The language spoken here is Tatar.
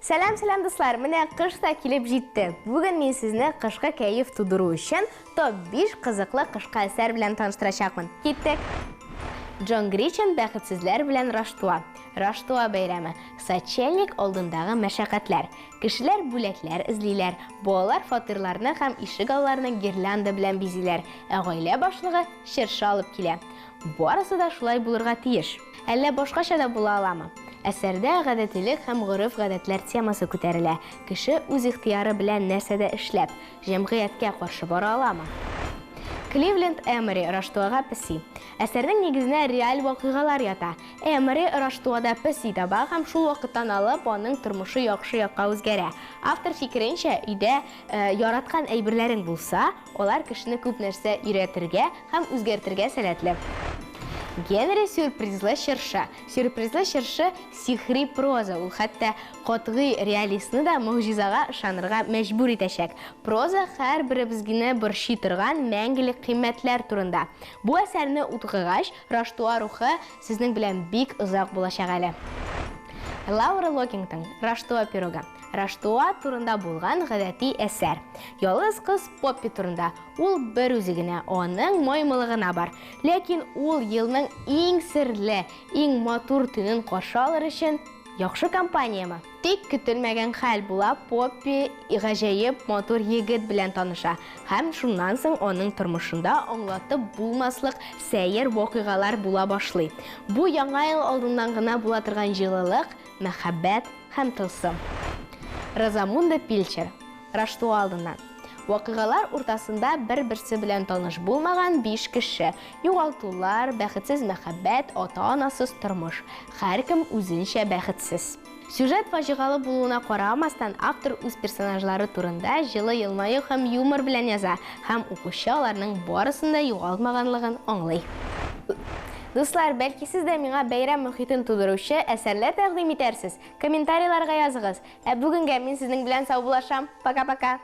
Сәлам, сәлам, дуслар! Менә кыш та килеп җитте. Бүген мин сезне кышкы кәеф тудыру өчен топ-5 кызыклы кышкы әсәр белән таныштырачакмын. Киттек! Джон Гришем Бәхетсезләр белән Раштуа. Раштуа бәйрәме. Сочельник алдындагы мәшәкатьләр. Кешеләр бүләкләр эзлиләр, балалар фатирларны һәм ишек алларны гирлянда белән бизиләр, ә гаилә башлыгы чыршы алып килә. Барысы да шулай булырга тиеш. Әллә башкача да була аламы? Әсәрдә гадәтилек һәм гореф-гадәтләр темасы күтәрелә. Кеше үз ихтыяры белән нәрсә дә эшләп, җәмгыятькә каршы бара аламы? Кливленд Эмори, Раштуага песи. Әсәрнең нигезенә реаль вакыйгалар ята. Эмори Раштуада песи таба һәм шул вакыттан алып аның тормышы яхшы якка үзгәрә. Автор фикеренчә, өйдә яраткан әйберләрең булса, алар кешене күп нәрсә өйрәтергә һәм үзгәртергә сәләтле. Генри Сюрпризлы чыршы. Сюрпризлы чыршы, сихри проза, ул хәтта катгый реалистны да могҗизага ышанырга мәҗбүр итәчәк. Проза һәрберебезгне борчый торган мәңгелек кыйммәтләр турында. Бу әсәрне укыгач, Раштуа рухы сезнең белән бик озак булачак әле. Лаура Локингтон, Раштуа пирогы. Раштуа турында булган гадәти әсәр. Ялгыз кыз Поппи турында. Ул бер үзе генә, аның маймылы гына бар. Ләкин ул елның иң серле, иң матур төнен каршы алыр өчен яхшы компанияме? Тик көтелмәгән хәл була, Поппи гаҗәеп матур егет белән таныша һәм шуннан соң аның тормышында аңлатып булмаслык сәер вакыйгалар була башлый. Бу Яңа ел алдыннан гына була торган җылылык, мәхәббәт һәм тылсым. Розамунда Пилчер. Раштуа алдыннан. Вакыйгалар уртасында бер-берсе белән таныш булмаган биш кеше. Югалтулар, бәхетсез мәхәббәт, ата-анасыз тормыш. Һәркем үзенчә бәхетсез. Сюжет фаҗигалы булуына карамастан, автор үз персонажлары турында җылы елмаю һәм юмор белән яза һәм укучы аларның барысын да югалтмаганлыгын аңлый. Дуслар, бәлки сез дә миңа бәйрәм мохитен тудыручы әсәрләр тәкъдим итәрсез? Комментарийларга языгыз. Ә бүгенгә мин сезнең белән саубуллашам. Пока-пока!